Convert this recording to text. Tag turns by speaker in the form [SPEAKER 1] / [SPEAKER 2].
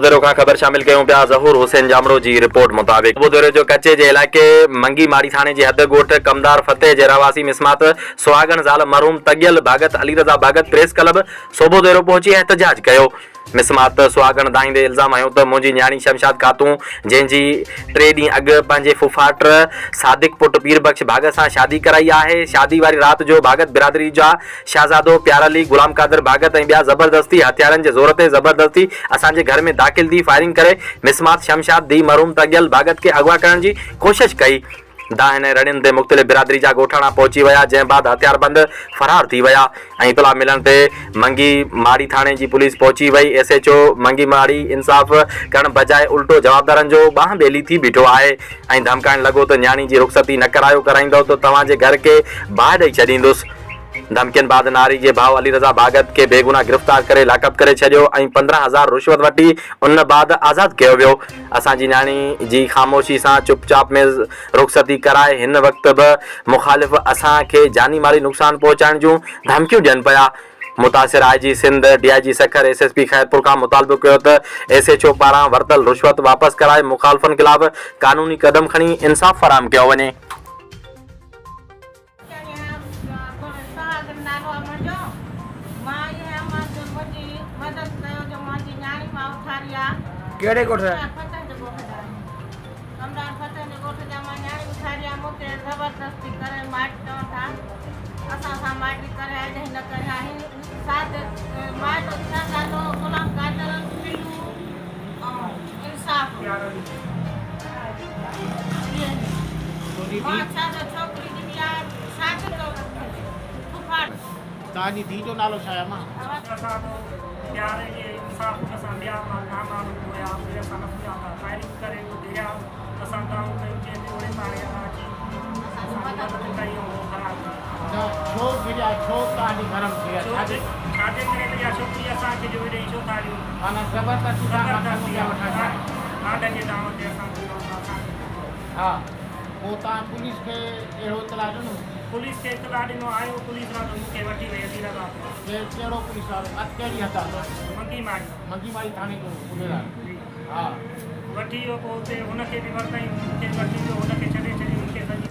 [SPEAKER 1] سوڀوديرو کان خبر شامل ڪيون پيا ظهور حسين ڄامڙو جي رپورٽ مطابق سوڀوديرو جو ڪچي جي علائقي منگي ماڙي ٿاڻي جي حد ڳوٺ ڪمدار فتح جي رهواسي مسمات سهاڳڻ زال مرحوم تڳيل ڀاڳت علي رضا ڀاڳت پريس ڪلب سوڀوديرو پهچي احتجاج ڪيو. مسمات سهاڳڻ دانهيندي الزام هنيو ته منهنجي نياڻي شمشاد خاتون جنهن جي ٽي ڏينهن اڳ پنهنجي ڦوڦاٽ صادق پٽ پير بخش ڀاڳت سان شادي ڪرائي آهي شادي واري رات جو ڀاڳت برادري جا شهزادو پيار علي، غلام قادر ڀاڳت ۽ ٻيا زبردستي هٿيارن جي زور تي زبردستي اسان جي گهر ۾ داخل ٿي فائرنگ ڪري مسمات شمشاد ڌي مرحوم تڳيل ڀاڳت کي اغوا ڪرڻ جي ڪوشش ڪئي. دانهن ۽ رڙين تي مختلف برادري جا ڳوٺاڻا پهچي ويا جنهن بعد هٿياربند فرار ٿي ويا ۽ اطلاع ملڻ تي منگي ماڙي ٿاڻي جي پوليس پهچي وئي S H O Mangi Mari انصاف ڪرڻ بجاء الٽو جوابدارن جو ٻانهن ٻيلي ٿي بيٺو آهي ۽ ڌمڪائڻ لڳو ته نياڻي جي رخصتي نه ڪرايو ڪرائيندؤ ته توهان جي گهر کي باهه ڏئي ڇڏيندس ڌمڪين بعد ناري جي ڀاء علي رضا ڀاڳت کي بيگناهه گرفتار ڪري لاڪپ ڪري ڇڏيو ۽ 15 هزار رشوت وٺي ان بعد آزاد ڪيو ويو. اسان جي نياڻي جي خاموشي سان چپ چاپ ۾ رخصتي ڪرائي هن وقت به مخالف اسان کي جاني مالي نقصان پهچائڻ جون ڌمڪيون ڏين پيا. متاثر I G Sindh, D I G Sukkur, S S P Khairpur کان مطالبو ڪيو ته ايس ايڇ او پاران ورتل رشوت واپس ڪرائي مخالفن خلاف قانوني قدم کڻي انصاف فراهم ڪيو وڃي.
[SPEAKER 2] ڪهڙي ڳوٺ جا؟ توهان جي ڌيء جو نالو ڇا آهي امان؟
[SPEAKER 3] اسان به پيار جي انصاف ان سان ٻيا مال نامعلوم هيا اهي اسان نه سڃاتا فائرنگ ڪري اهي گريا اسان دانهون ڪيون جنهن تي اوڙي پاڙي وارا اچي اسان جي مدد ڪئي ۽ اهو فرار ٿي ويا.
[SPEAKER 2] نه ڇو گريا ڇو توهان جي گهر ۾ گريا ڇا جي.
[SPEAKER 3] ڇا جي ڪري ته اها ڇوڪري اسان کي جو ڏئي ڇو ٿا ڏيون.
[SPEAKER 2] معنيٰ زبردستي توهان کان
[SPEAKER 3] زبردستي
[SPEAKER 2] رپيا وٺڻ چاهين.
[SPEAKER 3] ڏاڍ جي دانهن تي اسان کي چون ٿا اسان کي ڏيو.
[SPEAKER 2] ها پوء توهان پوليس کي اهڙو اطلاع ڏنو؟
[SPEAKER 3] پوليس کي اطلاع ڏنو آيو پوليس وارو مون کي وٺي وئي علي رضا تي.
[SPEAKER 2] ڪهڙو پوليس وارو ات ڪهڙي حد آ؟
[SPEAKER 3] منگي ماڙي.
[SPEAKER 2] منگي ماڙي ٿاڻي جو پوليس وارو
[SPEAKER 3] جي.
[SPEAKER 2] ها.
[SPEAKER 3] وٺي ويو پوء اتي هن کي به ورتائين مون کي به وٺي ويو هن کي ڇڏي ڇڏي مون کي سڄي.